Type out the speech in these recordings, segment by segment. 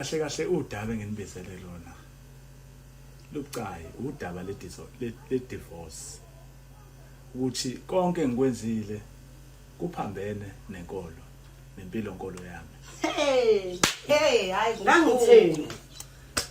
Kahle kahle udaba enginibizele lona lubucayi udaba le-divorce ukuthi konke engikwenzile kuphambene nenkolo nempilo nkolo yami. Hey, hey, hayi Ngangitheni?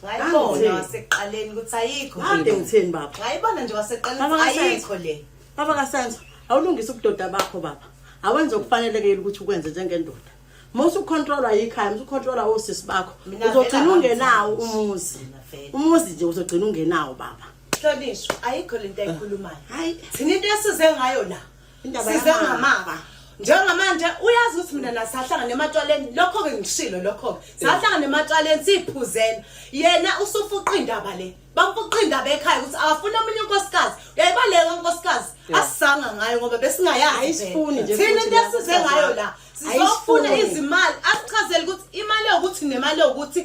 Ngayibona Ngangitheni? wasekuqaleni ukuthi ayikho. Kade ngitheni baba? Ngayibona nje wasekuqaleni Baba ukuthi kaSenzo. ayikho le. Baba kaSenzo, awulungise ubudoda bakho baba. Awenze okufanelekile ukuthi ukwenze njengendoda. Musu controlwa yikhaya, musu controlwa osisi bakho. Mina Uzogcina vele ungenawo angithandi. umuzi. Mina vele. Umuzi nje uzogcina ungenawo baba. Hlonishwa ayikho lento ayikhulumayo. Hayi. Thina into esize ngayo la. Indaba Size yamafa. ngamafa. Njengamanje uyazi ukuthi mina nasahlangana ematshwaleni lokho ke ngishilo lokho ke. Sahlangana ematshwaleni siphuzela. Yena usufuqa indaba le. Bamfuqa indaba ekhaya ukuthi akafuna omunye unkosikazi. Uyayibaleka unkosikazi. Asisanga ngayo ngoba besingayazi. Ayisifuni nje Thina futhi into leya esize nkosikazi ngayo wakho. la. Sizofuna Ayisifuni. izimali asichazele ukuthi imali yokuthi nemali yokuthi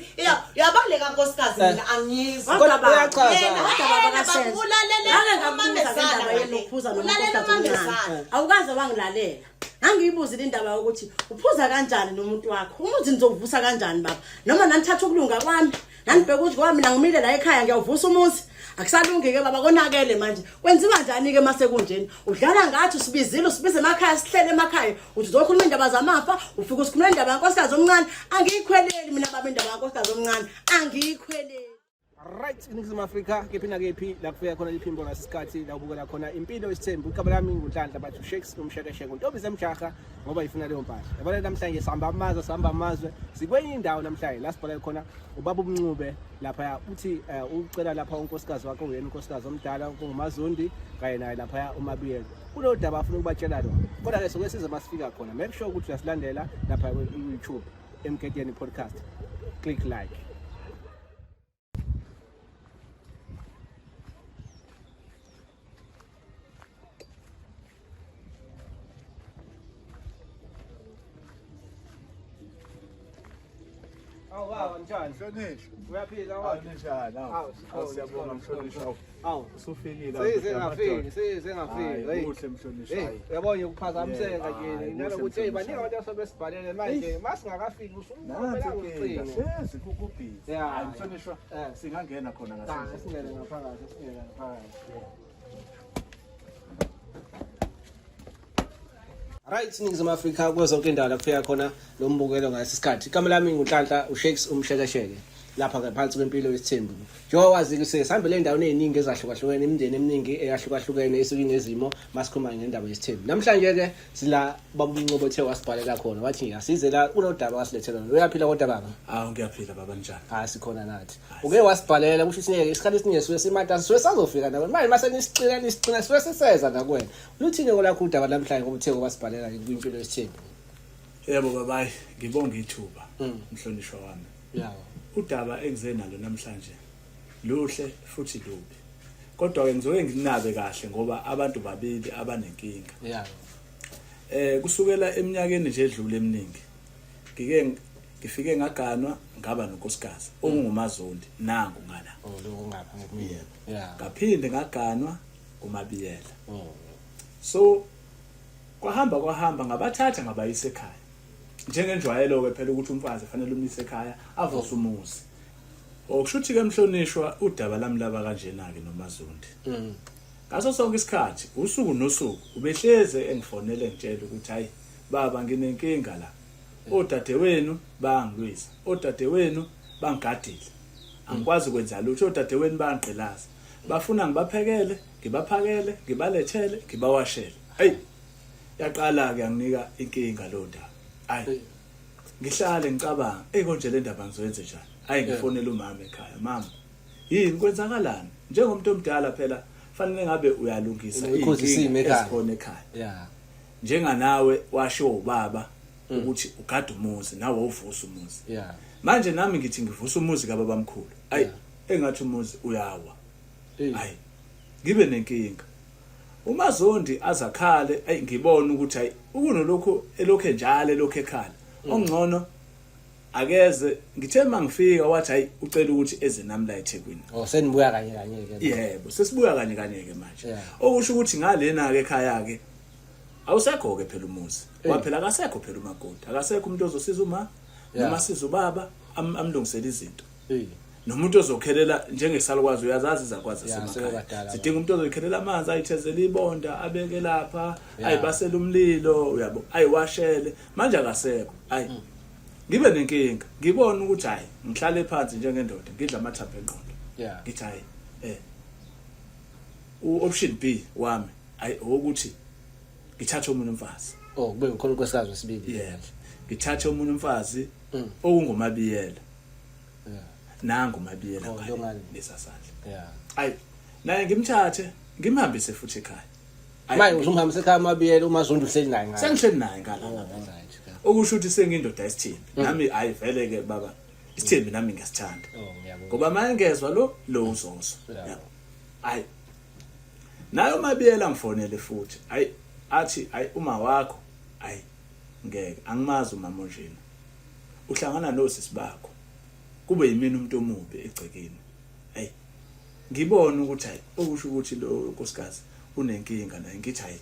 iyabaleka nkosikazi mina angiyizwa. Kodwa Kodwa uyachaza. Yena Kodwa baba yena kaSenzo, bakulalele ngake ngakubuza umamezala ngendaba ngale. yenu ukuphuza Ulalela nonkosikazi omncane. umamezala. Awukaze wangilalela. Ngangiyibuzile indaba yokuthi uphuza kanjani nomuntu wakho. Umuzi nizowuvusa kanjani baba? Noma nanithatha ukulunga kwami, nanibheka ukuthi ngoba mina ngimile la ekhaya ngiyawuvusa umuzi. Akusalungi ke baba konakele manje. Kwenziwa njani ke mase kunjena? Udlala ngathi usibizile usibize emakhaya sihlele emakhaya. Uthi uzokhuluma indaba zamafa, ufika usikhuluma indaba yankosikazi omncane. Angiyikhweleli mina baba indaba yankosikazi omncane. Angiyikhweleli. Right, iNingizimu Afrika kephi nakephi la kufika khona liphimbo ngasikhathi la ubukela khona impilo isithembu. Igama lami nguNhlanhla bathi Shakes umshekesheke untombi zemjaha ngoba ifuna leyo mpahla. Yabona namhlanje sihamba amazwe sihamba amazwe sikwenye indawo namhlanje la sibhala khona ubaba uMncube lapha uthi ucela lapha unkosikazi wakhe uyena unkosikazi omdala kunguMazundi kanye naye lapha uMabiyela. Kunodaba afuna ukubatshela lona. Kodwa ke soke size masifika khona. Make sure ukuthi uyasilandela lapha ku-YouTube Emgedeni Podcast. Click like. Awu baba njani? Mhlonishwa. Uyaphila baba? Ninjani? Awu, Awu siyabonga mhlonishwa. Awu. Usufikile. Size ngafiki, size ngafiki. Hayi kuhle mhlonishwa. Hey, hayi. uyabona nje ukuphazamiseka Yebo, nje. hayi, Nalokuthi kuhle hey baningi mhlonishwa. abantu asebesibhalele manje masingakafiki Nansi usumela inkinga, ucingo. hlezi kukubhizi. Yeah. Hayi mhlonishwa, Eh. singangena khona Cha, ngasendlini. singene ngaphakathi, singene ngaphakathi. Right, Ningizimu Afrika kuzo zonke indawo la kufika khona lo mbukelo ngalesi sikhathi. Igama lami nguNhlanhla uShakes umshekesheke lapha ngaphansi kwempilo yesithembu. Njengoba wazi ke sihambele endaweni eziningi ezahlukahlukene, imindeni eminingi eyahlukahlukene esuke inezimo masikhuluma ngendaba yesithembu. Namhlanje ke sila baba uMncobo othe wasibhalela khona wathi asize la kunodaba wasilethela lona. Uyaphila kodwa baba? Awu ngiyaphila baba njani? Hayi sikhona nathi. Uke wasibhalela kusho ukuthi ngeke isikhathi esiningi suke simatasa suke sazofika nawe. Manje mase nisicina nisicina suke siseza nakuwena. Luthini kolakho udaba namhlanje ngoba uthe wasibhalela kwimpilo yesithembu? Yebo babayi, ngibonga ithuba mhlonishwa wami. Yeah. Udaba engize nalo namhlanje luhle futhi lubi. Kodwa ke ngizoke nginabe kahle ngoba abantu babili abanenkinga. Yeah. Kusukela eminyakeni nje edlule eminingi ngike ngifike ngaganwa ngaba nonkosikazi onguMazondi nangu ngala. Oh lokho ngapha ngokumina. Yebo. Yeah. Ngaphinde ngaganwa kuMabiyela. Oh. So kwahamba kwahamba ngabathatha ngabayisa ekhaya. Njengenjwayelo ke phela ukuthi umfazi fanele umise ekhaya avuse umuzi. Okusho ukuthi ke mhlonishwa udaba lami laba kanjena ke noMazondi. Ngaso sonke isikhathi usuku nosuku ubehleze engifonele ngitshela ukuthi hayi baba nginenkinga la. Odadewenu bayangilwisa, odadewenu bangigadile. Angikwazi ukwenza lutho, odadewenu bayangigqilaza. Bafuna ngibaphekele, ngibaphakele, ngibalethele, ngibawashele. Hey yaqala ke yanginika inkinga lo ndaba. Hayi ngihlale ngicabanga, hey konje le ndaba ngizoyenza njani? Hayi ngifonela umama ekhaya, mama yini kwenzakalani? Njengomuntu omdala phela fanele ngabe uyalungisa Ukhoza isimo iy'nkinga ekhaya. ezikhona ekhaya. Yeah. Njenganawe washo ubaba ukuthi ugada umuzi nawe uvusa umuzi. Yeah. Manje nami ngithi ngivusa umuzi kababamkhulu. Ayi engathi umuzi uyawa. Hey. Hayi ngibe nenkinga. UMazondi azakhale ayi ngibona ukuthi hayi ukunolokhu elokhu enjalo elokhu ekhala. Ongcono akeze ngithe mangifika wathi hayi ucela ukuthi eze nami la eThekwini. Oh senibuya kanye kanye ke. Yebo, sesibuya kanye kanye ke manje. Yeah. Okusho ukuthi ngalena ke ekhaya ke awusekho ke phela umuzi. Eh. Waphela akasekho phela umakoti. Akasekho umuntu ozosiza uma Yeah. noma siza ubaba. amlungisele izinto nomuntu ozokhelela njengesalukwazi uyazazi izakwazi semakhaya sidinga umuntu ozokhelela amanzi ayithezele ibonda abeke lapha ayibasele umlilo uyabo ayiwashele manje akasekho ayi mm. ngibe nenkinga ngibona ukuthi hayi ngihlale phansi njengendoda ngidla amathambo engqondo ngithi hayi eh u-option B wami ayi ukuthi ngithathe omunye umfazi oh kube ukhona unkosikazi wesibili yebo ngithathe omunye umfazi mm. okungumabiyela yeah nangu umabiyela oh, ngale lesa sandla yeah ayi naye ngimthathe ngimhambise futhi ekhaya manje usumhambise ekhaya umabiyela uma zonke uhleli naye ngale sengihleli naye ngala oh, okusho ukuthi sengindoda isithembi mm. nami hayi vele ke baba isithembi nami ngiyasithanda oh, ngoba manje ngezwa lo lo uzozwa yabo hayi naye umabiyela ngifonele futhi ayi athi ayi uma wakho ayi ngeke angimazi umama onjena uhlangana nosisi bakho kube yimina umuntu omubi egcekeni ayi ngibona ukuthi hayi okusho ukuthi lo nkosikazi unenkinga naye ngithi hayi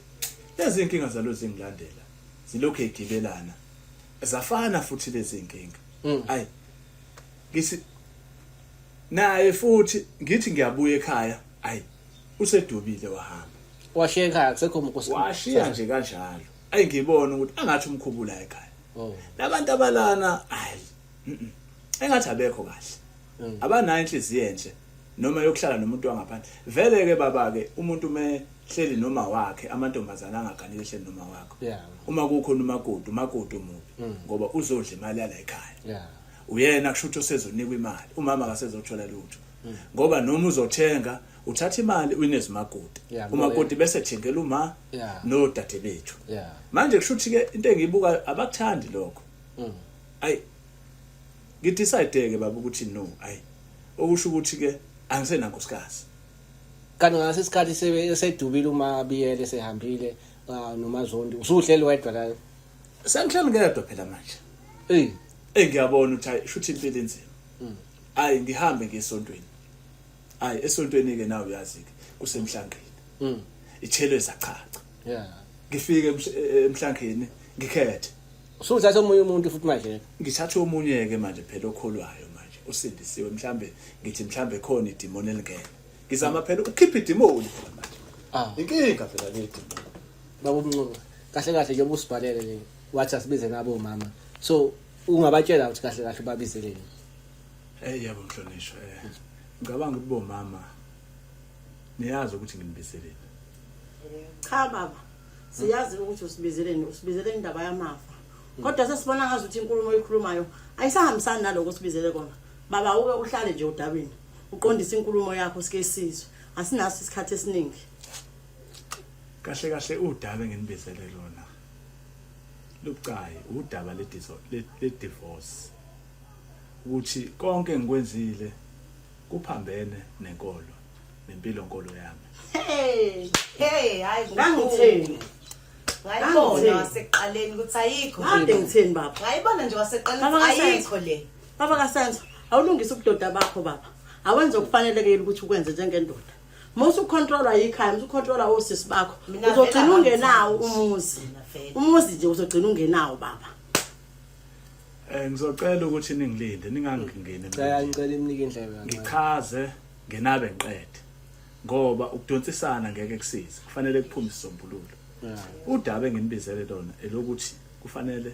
lezi inkinga zalo zingilandela zilokhu egibelana zafana futhi lezi inkinga mm. ayi ngithi naye futhi ngithi ngiyabuya ekhaya ayi usedubile wahamba washiya ekhaya kusekho umkhosi washiya nje kanjalo ayi ngibona ukuthi angathi umkhubula ekhaya oh. labantu abalana ayi engathi abekho kahle mm. abanayo inhliziyo enhle noma yokuhlala nomuntu wangaphandle vele ke baba ke umuntu mehleli noma wakhe amantombazana angaganile ehleli noma wakho uma kukhona umakoti umakoti omubi mm. ngoba uzodla imali yala ekhaya uyena kusho ukuthi usezonikwa imali umama akasezothola lutho mm. ngoba noma uzothenga uthatha imali uyinezimakoti umakoti bese thengela uma nodade bethu manje kusho ukuthi ke into engiyibuka abakuthandi lokho mm. ayi ngidecide ke baba ukuthi no ayi okusho ukuthi ke angisenankosikazi kanti ngase isikhathi sedubile uma biyele sehambile ah, nomazondi usuhleli wedwa la sengihleli ngedwa phela manje ey ey ngiyabona ukuthi hayi shuthi impilo inzima mm. ayi ngihambe ngiyesontweni ayi esontweni ke nawe uyazi ke kusemhlangeni mm. itshelwe zachacha yeah ngifike e, emhlangeni ngikhethe usuthatha omunye umuntu futhi manje ngithatha omunye ke manje phela okholwayo manje usindisiwe mhlambe ngithi mhlambe khona idimoni elingena ngizama phela ukukhipha idimoni phela manje ah inkinga phela le idimoni baba umncuba kahle kahle njengoba usibhalele nje wathi asibize nabo mama so ungabatshela ukuthi kahle kahle ubabizeleni Eh yebo mhlonishwa eh ngicabanga ukuthi bomama niyazi ukuthi nginibizeleni Cha baba siyazi ukuthi usibizeleni usibizele indaba yamafa kodwa sesibona ngazi ukuthi inkulumo oyikhulumayo ayisahambisani naloko osibizele kona baba uke uhlale nje udabini uqondise inkulumo yakho sike sizwe asinaso isikhathi esiningi Kahle kahle udaba enginibizele lona lubucayi udaba le-divorce ukuthi konke engikwenzile kuphambene nenkolo nempilo nkolo yami. Hey, hey, hayi ngangitheni? Ngayibona wasekuqaleni ukuthi ayikho. Kade ngitheni baba? Ngayibona nje wasekuqaleni ukuthi ayikho le. Baba kaSenzo, awulungise ubudoda bakho baba. Awenze okufanelekile ukuthi ukwenze njengendoda. Musa ukucontrolwa yikhaya, musa ukucontrolwa osisi bakho. Uzogcina ungenawo umuzi. Umuzi nje uzogcina ungenawo baba. Eh ngizocela ukuthi ningilinde ningangingeni. Cha ngicela imnike indlebe kancane. Ngichaze ngenabe ngiqede. Ngoba ukudonsisana ngeke kusize. Kufanele kuphume isisombululo. Udaba enginibizele lona elokuthi kufanele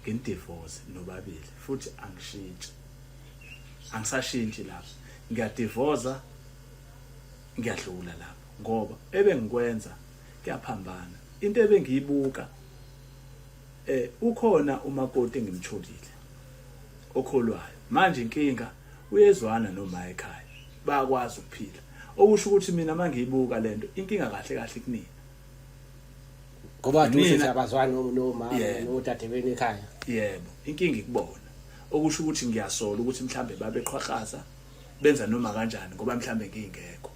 nginidivorce nobabili futhi angishintshi. Angisashintshi lapho. Ngiyadivorce ngiyadlula lapho ngoba ebengikwenza kuyaphambana into ebengiyibuka eh ukhona umakoti engimtholile okholwayo manje inkinga uyezwana noma ekhaya bayakwazi ukuphila okusho ukuthi mina mangiyibuka lento inkinga kahle kahle kunina ngoba duze abazwani nomama nodade benu ekhaya yebo inkinga ikubona okusho ukuthi ngiyasola ukuthi mhlambe babeqhwaqhaza benza noma kanjani ngoba mhlambe ngingekho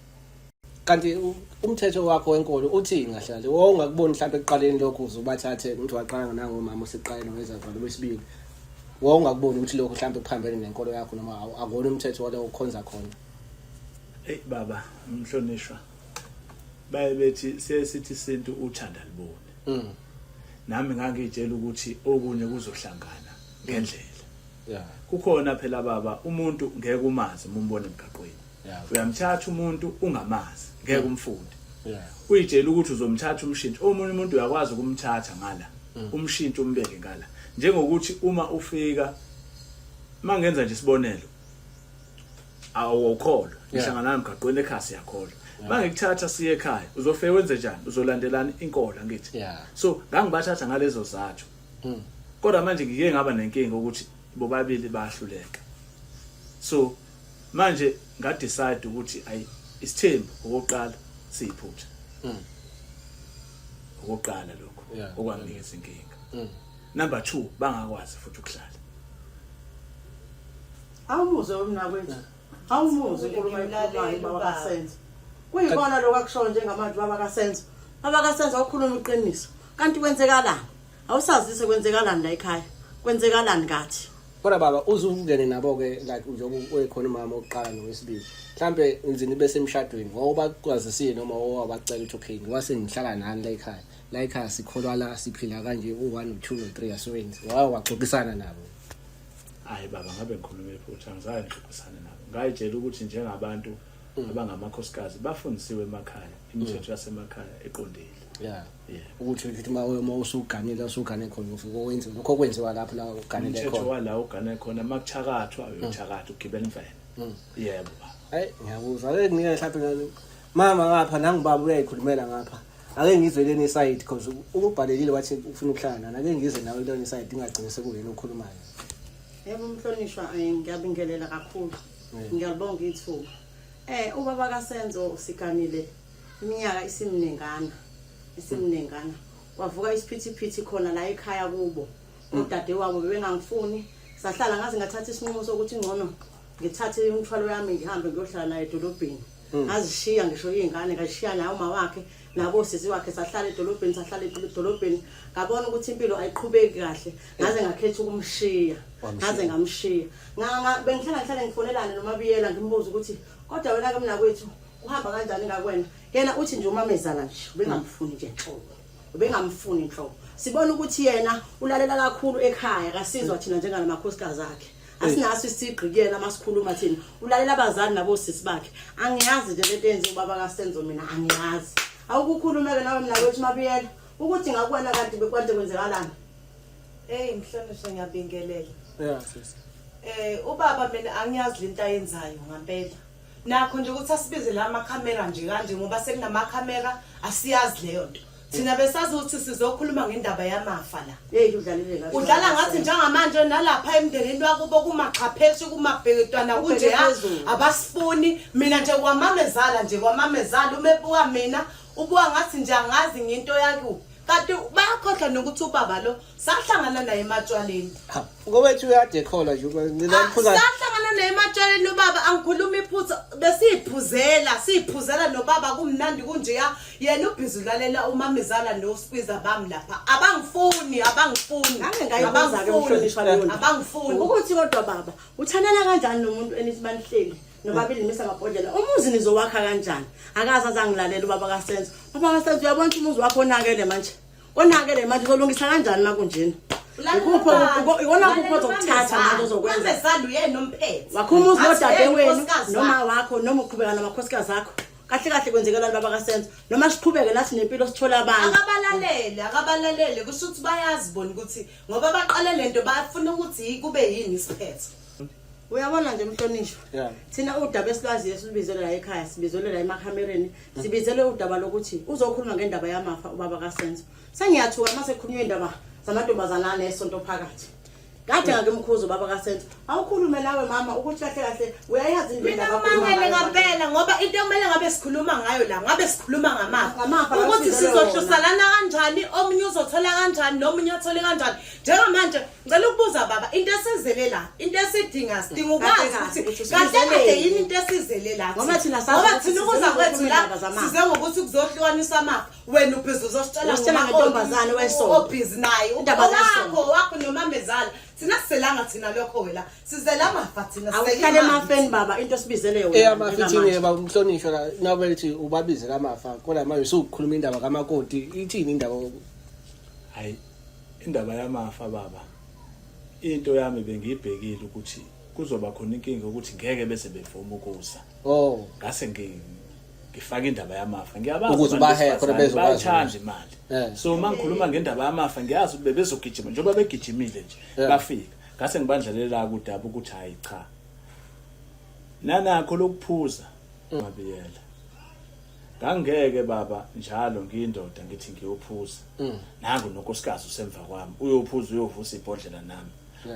kanti umthetho wakho wenkolo uthini kahle kahle wawungakuboni mhlawumbe ekuqaleni lokhu uze ubathathe ukuthi waqala nangomama oseqaleni wezazalo wesibili wawungakuboni ukuthi lokhu mhlawumbe kuphambene nenkolo yakho noma akuwona umthetho walo ukhonza khona eyi baba mhlonishwa baye bethi siye sithi isintu uthanda libone mm. nami ngangiyitshela ukuthi okunye kuzohlangana ngendlela. Kukhona phela baba umuntu ngeke umazi uma umbona emgaqweni. Uyamthatha umuntu ungamazi, ngeke umfunde. Uyitshela ukuthi uzomthatha umshintshe. Omunye umuntu uyakwazi ukumthatha ngala, umshintshe umbeke ngala. Njengokuthi uma ufika mangenza nje isibonelo awukholwa ngihlangana nawe emgaqweni ekhaya siyakholwa mangikuthatha siye ekhaya uzofike wenze njani uzolandelana inkolo angithi so ngangibathatha ngalezo zathu kodwa manje ngike ngaba nenkinga ukuthi bobabili bayahluleka so manje nga decide ukuthi ayi isithembu okokuqala siyiphutha okokuqala lokho okwanginikeza inkinga number 2 bangakwazi futhi ukuhlala. Awumuzwe wemnakwethu. Awumuzwe inkulumo ayikhulumayo ubaba kaSenzo. Kuyikona lokho akushoyo njengamanje ubaba kaSenzo. Baba kaSenzo awukhuluma iqiniso. Kanti kwenzekalani? Awusazise kwenzekalani la ekhaya? Kwenzekalani kathi? Kodwa baba uze ungene nabo-ke like njengoba uyekhona umama wokuqala nowesibili mhlampe ngize nibe semshadweni wawubakwazisile noma wawabacela ukuthi okay ngoba sengihlala nani la ekhaya la ekhaya sikholwa la siphila kanje u-one no-two no-three asiwenzi wawe waxoxisana nabo. Hayi baba ngabe ngikhuluma iphutha angizange ngixoxisane nabo ngayitshela ukuthi njengabantu abangamakhosikazi bafundisiwe emakhaya imithetho yasemakhaya eqondile. Yeah. Yeah. Ukuthi uma usuganile usugane khona ufike wenze lokho okwenziwa lapho la uganele umthetho khona. Wala ugane khona makuthakathwa uyothakatha ugibela imfene. Yebo baba. Hayi ngiyakuzwa ake nginike mhlawumbe ngani mama ngapha nangubaba uyayikhulumela ngapha ake ngizwe leni side because ukubhalelile wathi ufuna ukuhlala nani ake ngizwe nawe leni side ingagcini sekuyena okhulumayo. Yebo mhlonishwa ngiyabingelela kakhulu. Ngiyalibonga ithuba. Ubaba kaSenzo siganile iminyaka isimningana. Isimningana. Kwavuka isiphithiphithi khona la ekhaya kubo. Udadewabo bebengangifuni. Sahlala ngaze ngathatha isinqumo sokuthi ngcono ngithathe imithwalo yami ngihambe ngiyohlala naye edolobheni. Ngazishiya ngisho izingane ngashiya naye uma wakhe nabo sisi wakhe sahlala edolobheni sahlala edolobheni ngabona ukuthi impilo ayiqhubeki kahle ngaze ngakhetha ukumshiya ngaze ngamshiya bengihlala ngihlale ngifonelane noMabiyela ngimbuza ukuthi kodwa wena ke mnakwethu kuhamba kanjani ngakwena yena uthi nje umamezala nje ubengamfuni nje nhlobo ubengamfuni nhlobo sibona ukuthi yena ulalela kakhulu ekhaya kasizwa thina njengalamakhosikazi akhe asinaso isigqi kuyena masikhuluma thina ulalela abazali nabosisi bakhe angiyazi nje lento yenziwa ubaba kaSenzo mina angiyazi awukukhulumeke nawe mina kwethu Mabiyela ukuthi ngakuwena kanti bekwande kwenzekalani. Hey mhlonishwa ngiyabingelela. Yeah sisi. Ubaba mina angiyazi lento ayenzayo ngampela. Nakho nje ukuthi asibize la amakhamera nje kanje ngoba sekunamakhamera asiyazi leyo nto. Thina besazi ukuthi sizokhuluma ngendaba yamafa la. Hey udlalile ngathi. Udlala ngathi njengamanje nalapha emndenini wakubo kumaxhapheshi kumabheketwana kunje abasifuni mina nje kwamamezala nje kwamamezala uma ebuka mina ubuka ngathi nje angazi nginto yakuphi. Kanti bayakhohlwa nokuthi ubaba lo sahlangana naye ematshwaleni. Ha, ngoba ethi uyadekhola nje ngicela ukuphuza. Sahlangana naye ematshwaleni ubaba angikhuluma iphutha besiyiphuzela siyiphuzela nobaba kumnandi kunjeya yena ubhizi ulalela umamezala noskwiza bami lapha abangifuni abangifuni Ngake ngayibuza ke umhlonishwa leyo ndaba. Abangifuni. Ukuthi kodwa baba uthandana kanjani nomuntu enithi banihleli nobabili nimisa amabhodlela umuzi nizowakha kanjani akaze azangilalela ubaba kaSenzo baba kaSenzo uyabona ukuthi umuzi wakho onakele manje onakele manje uzolungisa kanjani makunjena ikupho ikona kupho ozokuthatha manje ozokwenza Mamezala uyena umphethe wakho umuzi Ngathi nodade uyena wenu unkosikazi noma wakhe. wakho noma uqhubeka namakhosikazi akho kahle kahle kwenzekelani baba kaSenzo noma siqhubeke nathi nempilo sithole abantu Akabalalele akabalalele kusho ukuthi bayazi bona ukuthi ngoba baqale lento bafuna ukuthi kube yini isiphetho. Uyabona nje mhlonishwa Yeah. thina udaba esilwaziyo silubizele la ekhaya sibizele la emakhamereni sibizele udaba lokuthi uzokhuluma ngendaba yamafa ubaba kaSenzo sengiyathuka mase kukhulunywa indaba zamantombazana anesonto phakathi kade ngakemkhuza ubaba kaSenzo awukhulume nawe mama ukuthi kahle kahle uyayazi into Mina indaba akhuluma ngimangele ngayo. ngampela ngoba into ekumele ngabe sikhuluma ngayo la ngabe sikhuluma ngamafa Ngamafa, ukuthi ngasizele sizohlusalana kanjani omunye uzothola kanjani nomunye athole kanjani njengamanje ngicela ukubuza baba into esizele la into esidinga sidinga ukwazi Kahle kahle ukuthi ukuthi kahle kahle sizeleni. yini into esizele la Ngoba thina sazi ngoba ukuthi thina size ukuza kwethu ngokukhuluma la indaba zamafa. size ngokuthi kuzohlukaniswa amafa wena ubhizi uzositshela Usitshela ngomakoti ngentombazane wesonto. obhizi naye Indaba wakho zesonto. wakho nomamezala thina sizelanga thina lokho wela sizela amafa thina sizele Awuhlale imali. emafeni baba into osibizele yona. Eyamafa njengamanje. ithini baba umhlonishwa la nawe bethi ubabizela amafa kodwa manje usukhuluma indaba kamakoti ithini indaba Hayi indaba yamafa baba. Into yami bengiyibhekile ukuthi kuzoba khona inkinga ukuthi ngeke bese bevuma ukuza. Oh. Ngase ngifaka indaba yamafa. Ngiyabazi Ukuze abantu ubahehe khona besifazane, bezokwazi bayithanda imali. So uma ngikhuluma ngendaba yamafa ngiyazi ukuthi bebezogijima njengoba begijimile nje bafika. Ngase ngibandlalela kudaba ukuthi hayi cha. Nanakho lokuphuza mabiyela. Ngangeke baba njalo ngiyindoda ngithi ngiyophuza. Nangu nonkosikazi usemva kwami uyophuza uyovusa ibhodlela nami.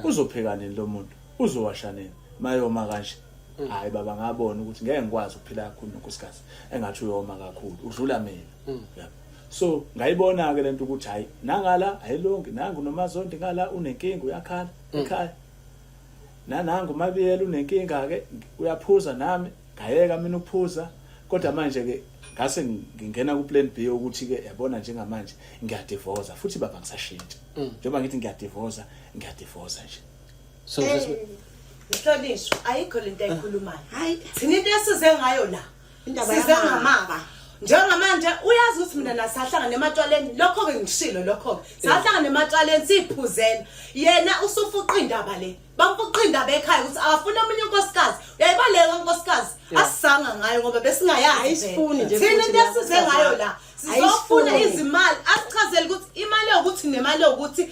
Uzopheka nini lo muntu? Uzowasha nini? Mayoma kanje. Hayi baba ngabona ukuthi ngeke ngikwazi ukuphila kakhulu nonkosikazi engathi uyoma kakhulu udlula mina. Yabo. So ngayibona ke lento ukuthi hayi nangala ayilungi nangu noMazondi ngala unenkinga uyakhala ekhaya. Nanangu uMabiyela unenkinga ke uyaphuza nami ngayeka mina ukuphuza kodwa manje ke ngase ngingena ku plan B ukuthi ke yabona njengamanje ngiyadivorce futhi baba ngisashintsha njengoba ngithi ngiyadivorce ngiyadivorce nje. So Mhlonishwa ayikho lento ayikhulumayo. Hayi. Thina into esize ngayo la. Indaba Size yamafa. ngamafa. Njengamanje uyazi ukuthi mina nasahlangana ematshwaleni lokho ke ngishilo lokho ke. Sahlangana ematshwaleni siphuzela. Yena usufuqa indaba le. Bamfuqa indaba ekhaya ukuthi akafuna omunye unkosikazi. Uyayibaleka unkosikazi. Asisanga ngayo ngoba besingayazi. Ayisifuni nje Thina futhi into leya esize nkosikazi ngayo wakho. la. Sizofuna Ayisifuni. izimali asichazele ukuthi imali yokuthi nemali yokuthi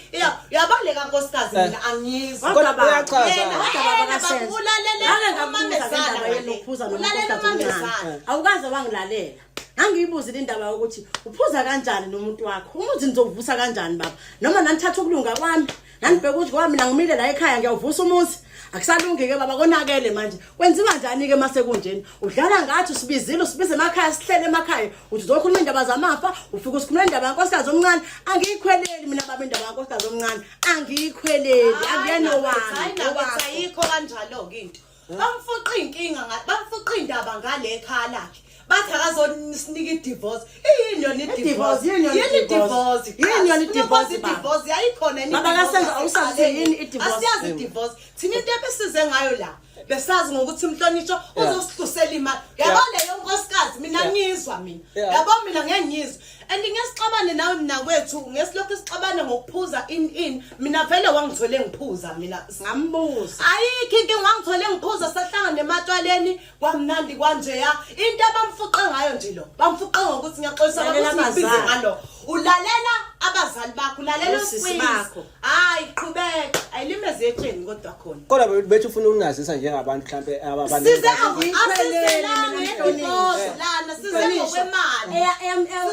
uyabaleka nkosikazi mina angiyizwa. Kodwa Kodwa baba, uyachaza. Yena Kodwa baba yena kaSenzo, bakulalele ngake ngakubuza umamezala ngendaba ngale. yenu ukuphuza Ulalela nonkosikazi omncane. umamezala. Awukaze wangilalela. Ngangiyibuzile indaba yokuthi uphuza kanjani nomuntu wakho. Umuzi nizowuvusa kanjani baba? Noma nanithatha ukulunga kwami, nanibheka ukuthi ngoba mina ngimile la ekhaya ngiyawuvusa umuzi. Akusalungi ke baba konakele manje. Kwenziwa njani ke mase kunjena? Udlala ngathi usibizile usibize emakhaya sihlele emakhaya. Uthi uzokhuluma indaba zamafa, ufika usikhuluma indaba yankosikazi omncane. Angiyikhweleli mina baba indaba yankosikazi omncane. Angiyikhweleli, akuyena owami. Hayi nakwethu owakho. ayikho kanjalo-ke into. Bamfuqa inkinga bamfuqa indaba ngale ekhaya lakhe. Bathi akazosinika i-divorce. Iyini yona i-divorce? I-divorce, yini yona Yini i-divorce? i-divorce? Yini yona Sifuna ukwazi i-divorce, baba? i-divorce yayikhona yini Baba i-divorce kaSenzo, awusazi yasekuqaleni? yini i-divorce? Asiyazi i-divorce. Thina into ebesize ngayo la besazi ngokuthi umhlonishwa uzosihlusela imali. Yabo leyo nkosikazi mina ngizwa mina. Yabo mina ngeke ngizwe. And ngesixabane nawe mina kwethu ngesilokhu sixabane ngokuphuza in mina vele wangithole ngiphuza mina. Ngambuza. Ayikho inkinga wangithole ngiphuza sahlangana ematshwaleni kwamnandi kwanjeya. Into abamfuqe ngayo nje lo. Bamfuqe ngokuthi ngiyaxolisa Lalela ukuthi ngikubize abazali. ngalo. Ulalela abazali bakho, ulalela Osisi osisi bakho. Hayi qhubeka. Ayilimeze etsheni kodwa khona. Kodwa bethi ufuna ukunazisa njengabantu mhlambe abantu. Size Angiyikhweleli asizelanga mina ngedivorce lana size ngokwemali.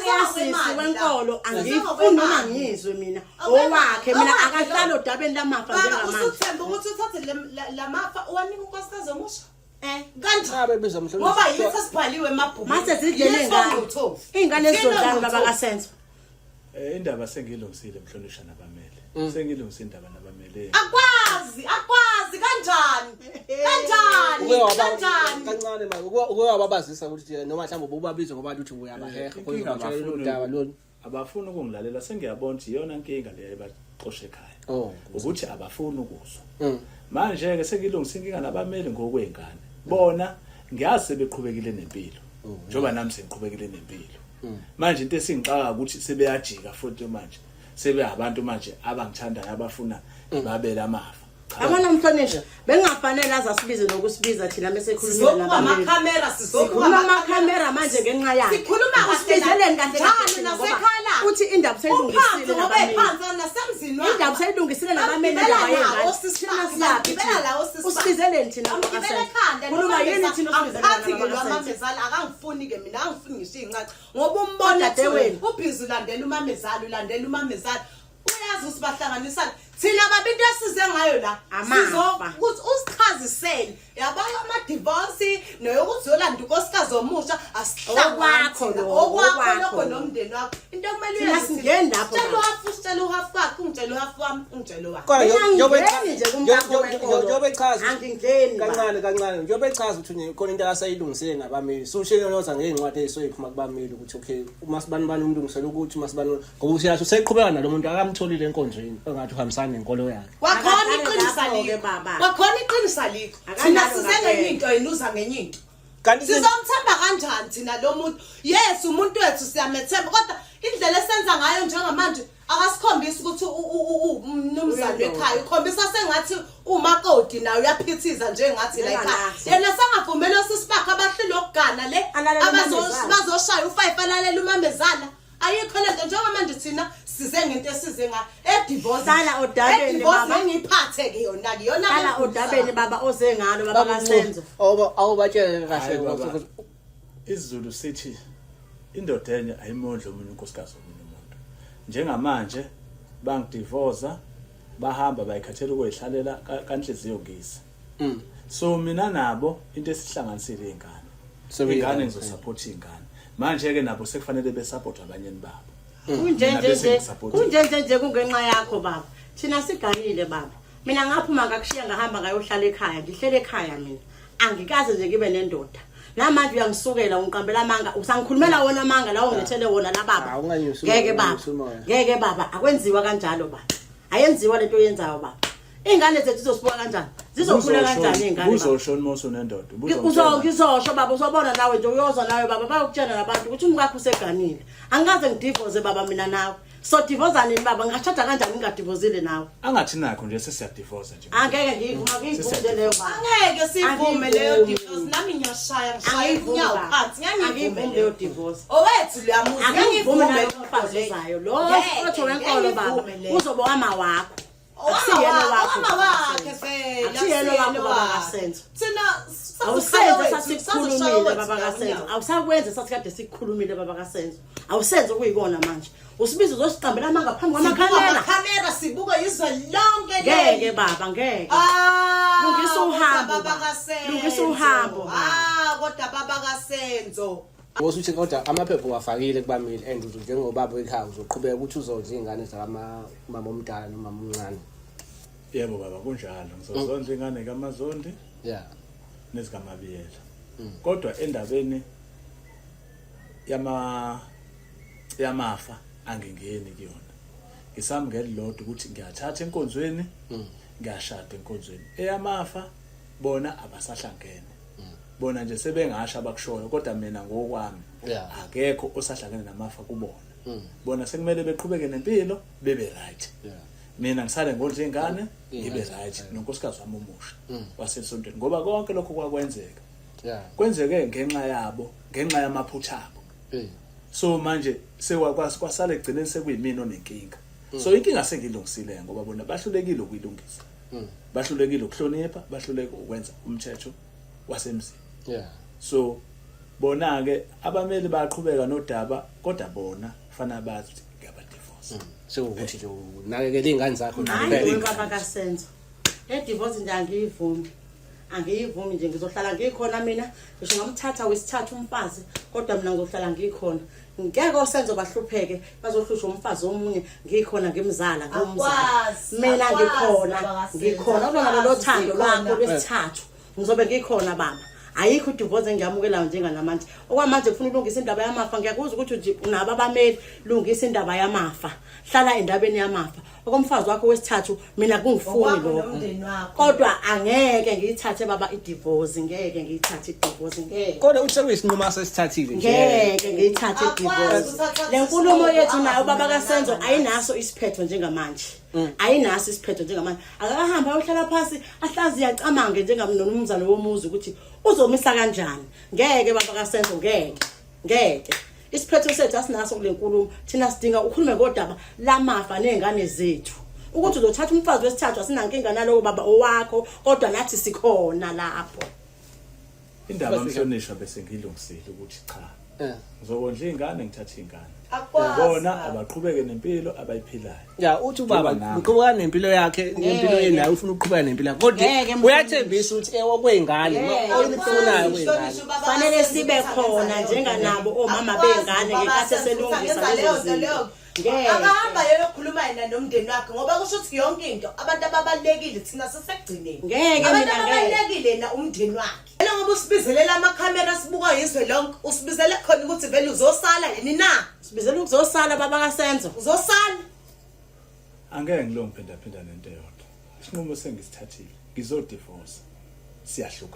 Eyasisi wenkolo angiyifuni noma ngiyizwe mina. Owakhe mina akahlali odabeni lamafa Baba njengamanje. usuthemba ukuthi uthathe lamafa uwanike unkosikazi omusha? Kanjani? Cha bebiza mhlonishwa. Ngoba yithi esibhaliwe emabhukwini. Mase zidlele ingane. Iy'ngane ezizodlala baba kaSenzo. Indaba sengiyilungisile mhlonishwa nabamele. Sengilungise indaba nabamele. Akwazi, akwazi kanjani? Kanjani? Uke waba Kanjani? kancane manje uke wababazisa ukuthi nje noma mhlawumbe ububabize ngoba uthi uyabaheha Inkinga khona ubatshela abafuni udaba lolu. Abafuni ukungilalela sengiyabona ukuthi iyona nkinga leyo ebaxosha ekhaya. Oh. Ukuthi abafuni ukuzwa. Manje ke sengilungisa inkinga nabameli ngokwengane. Bona ngiyazi sebeqhubekile nempilo. Njengoba nami sengiqhubekile nempilo. Manje into esingixaka ukuthi sebeyajika futhi manje. Sebeyabantu manje abangithandayo abafuna babele amafa. Cha. Yabona mhlonishwa, bengingafanele aze asibize nokusibiza thina mese khulumile Sizokuba nabameli. amakhamera, sizokuba Sikhuluma amakhamera manje ngenxa yakhe. Sikhuluma kahle Usibizeleni kahle njalo kahle thina ngoba nasekhala. Uthi indaba Uphansi seyilungisile ngoba nabameli. ephansi nasemzini wakhe. Indaba seyilungisile nabameli Bamgibela indaba nawo yengane. osisi Thina bakhe, siyaphi bamgibela thina? la osisi bakhe. Usibizeleni thina Bamgibela baba kaSenzo? ekhanda, Khuluma yini nomamezala. thina usibizele Angiphathi baba ke kaSenzo? lwamamezala, akangifuni ke mina, angifuni ngisho iy'ncaca. Ngoba umbona Odadewenu. kuthiwa ubhizi ulandela umamezala, ulandela umamezala. Uyazi ukuthi bahlanganisana. Thina baba into esize ngayo la Amafa. sizo ukuthi usichazisele yabona ama-divorce neyokuthi uyolanda unkosikazi omusha asihlangani Okwakho thina. lokho, Okwakho okwakho lokho lokho. nomndeni wakho into okumele Thina uyenze singeni lapho Sitshela baba. uhafu usitshela uhafu wakhe ungitshela uhafu wami ungitshela owakhe Kodwa Mina njengoba angingeni nje kumkakho wenkolo. njengoba echaza Angingeni, baba. kancane kancane njengoba echaza ukuthi nje khona into akasayilungisile nabameli so ushiye noza ngey'ncwadi ey'soyiphuma kubameli ukuthi okay uma sibani bani umlungisele ukuthi uma sibani ngoba usiyathi useqhubeka nalo muntu akamtholile enkonzweni engathi uhambisana nenkolo yakhe. Kwakhona Akadlali iqiniso lapho-ke, alikho. baba. Kwakhona iqiniso alikho. Akanalo Thina size ngampela. ngenye into yena uza ngenye into. Kanti Sizomthemba kanjani thina lo muntu? Yes, umuntu wethu siyamethemba kodwa indlela esenza ngayo njengamanje Akasikhombisi ukuthi umnumzane wekhaya, ukhombisa sengathi umakoti naye uyaphithiza njengathi la ekhaya. Yena sangavumela osisi bakhe abahlule ukugana le abazoshaya u5 alalela umamezala. Ayikho lento njengamanje thina size ngento esize ngayo edivorce. Sala odabeni baba. Ngiphathe ke yona ke yona. Sala odabeni baba oze ngalo baba kaSenzo. Awubatshele kahle ngoba isiZulu sithi indoda enye ayimondli omunye unkosikazi omunye umuntu. Njengamanje bangidivoza bahamba bayikhathela ukuyihlalela kanhliziyo ngise. So mina nabo into esihlanganisile ingane. Ingane ngizosupport ingane. Manje ke nabo sekufanele besupport abanyeni babo. Kunjenje nje kunjenje nje kungenxa yakho baba. Thina siganile baba. Mina ngaphuma ngakushiya ngahamba ngayohlala ekhaya ngihlele ekhaya mina. Angikaze nje ngibe nendoda. Namanje uyangisukela ungiqambela amanga usangikhulumela wona amanga lawo ngilethele wona la baba. Ngeke baba. Ngeke baba akwenziwa kanjalo baba. Ayenziwa lento oyenzayo baba. Ingane zethu zizosibuka kanjani? Zizokhula kanjani ingane? Uzosho uma usunendoda. Ngizosho baba uzobona nawe nje uyozwa nawe baba bayokutshela nabantu ukuthi umkakho useganile. Angikaze ngidivorce baba mina nawe. So divorce nini baba? Ngingashada kanjani ngingadivozile nawe? Angathi nakho nje sesiyadivorce nje. Angeke ngiyivuma ngiyivume leyo baba. Angeke sivume leyo divorce nami ngiyashaya ngishaya unyawo phansi ngiyayivume leyo divorce. Owethu loyamuzi ngiyayivume leyo mfazi ozayo. Lo otho wenkolo baba uzoba wama wakho. Akusiyena wakho. Mama wakhe vele. Akusiyena wakho baba kaSenzo. Thina awusenze sasikhulumile baba kaSenzo. Awusakwenze sasikade sikukhulumile baba kaSenzo. Awusenze okuyikona manje. Usibiza uzosiqambela amanga phambi kwamakhamera. Amakhamera sibuka izwe lonke leli. Ngeke baba ngeke. Ah, lungisa uhambo. Baba kaSenzo. Lungisa uhambo. Ah, kodwa baba kaSenzo. Wosuthi kodwa amaphepha uwafakile kubamile and njengobaba wekhaya uzoqhubeka ukuthi uzondla iy'ngane zakamama omdala nomama omncane. Yebo baba kunjalo ngizozondla ingane kaMazondi Yeah. nezikamabiyela. Kodwa endabeni yama yamafa angingeni kuyona. Ngisami ngelilodwa ukuthi ngiyathatha enkonzweni ngiyashada enkonzweni. Eyamafa bona abasahlangene. Bona nje sebengasho abakushoyo kodwa mina ngokwami akekho osahlangene namafa kubona. Bona sekumele beqhubeke nempilo bebe right. Mina ngisale ngondla ingane ngibe right nonkosikazi wami omusha wasesontweni ngoba konke lokho kwakwenzeka. Kwenzeke ngenxa yabo, ngenxa yamaphutha abo. So manje sewakwasi kwasala egcineni sekuyimina onenkinga. So inkinga sengilungisile ngoba bona bahlulekile ukuyilungisa. Bahlulekile ukuhlonipha, bahluleke ukwenza umthetho wasemzini. So bona ke abameli baqhubeka nodaba kodwa bona fanele bazi ukuthi ngiyabadivorce. Sekuwukuthi nje unakekela iy'ngane zakho nje Hayi kuphela. we baba kaSenzo. Le divorce nje angiyivumi. Angiyivumi nje ngizohlala ngikhona mina. Ngisho ngamthatha wesithathu umfazi kodwa mina ngizohlala ngikhona. Ngeke oSenzo bahlupheke bazohlushwa umfazi omunye ngikhona ngimzala ngumzala. Akwazi, Mina akwazi ngikhona baba kaSenzo, ngikhona kulona lolo akwazi, thando sikhona. lwakho lwesithathu. Ngizobe ngikhona baba. Ayikho idivorce engiyamukelayo njenganamanje. Okwamanje ngifuna ulungisa indaba yamafa. Ngiyakuzwa ukuthi nje unabo abameli lungisa indaba yamafa. Hlala endabeni yamafa. Okomfazi wakho wesithathu mina kungifuni Okwakho lokho. nomndeni wakho. Kodwa angeke ngiyithathe baba idivorce, ngeke ngiyithathe idivorce, ngeke. Kodwa uthi sekuyisinqumo asesithathile nje. Ngeke ngiyithathe Akwazi idivorce. ukuthatha Le nkulumo isinqumo yethu nayo baba kaSenzo angavumelana ayinaso isiphetho njengamanje. Ayinaso isiphetho njengamanje. Akakahambe ayohlala phansi ahlaziye acamange njengamnumzane womuzi ukuthi uzomisa kanjani. Ngeke baba kaSenzo ngeke. Ngeke. Isiphetho sethu asinaso kule nkulumo. Thina sidinga ukhulume ngodaba lamafa nezingane zethu. Ukuthi uzothatha umfazi wesithathu asinankinga nalowo baba owakho kodwa nathi sikhona lapho. Indaba mhlonishwa bese ngilungisile ukuthi cha. Ngizokondla ingane ngithathe ingane. Akwazi, Bona baba. abaqhubeke nempilo abayiphilayo. Ya uthi ubaba Njengoba nami. uqhubeka nempilo yakhe nempilo yenayo ufuna ukuqhubeka nempilo yakhe kodwa Ngeke, mfundisi. uyathembisa ukuthi ewokwey'ngane Ngeke. okufunayo kwey'ngane. Fanele sibe khona njenganabo omama bey'ngane ngenkathi eselungisa lezo zinto. Ngeke. Akahamba yoyokhuluma yena nomndeni wakhe ngoba kusho ukuthi yonke into abantu ababalulekile thina sisekugcineni. Ngeke Abantu mina, ngeke. ababalulekile yena umndeni wakhe. Yena ngoba usibizelela amakhamera sibuka yizwe lonke usibizele khona ukuthi vele uzosala yini na? Sibizela ukuzosala baba kaSenzo. Uzosala. Angeke ngilonge phindaphinda nento eyodwa. Isinqumo sengisithathile. Ngizodivorce. Siyahluka.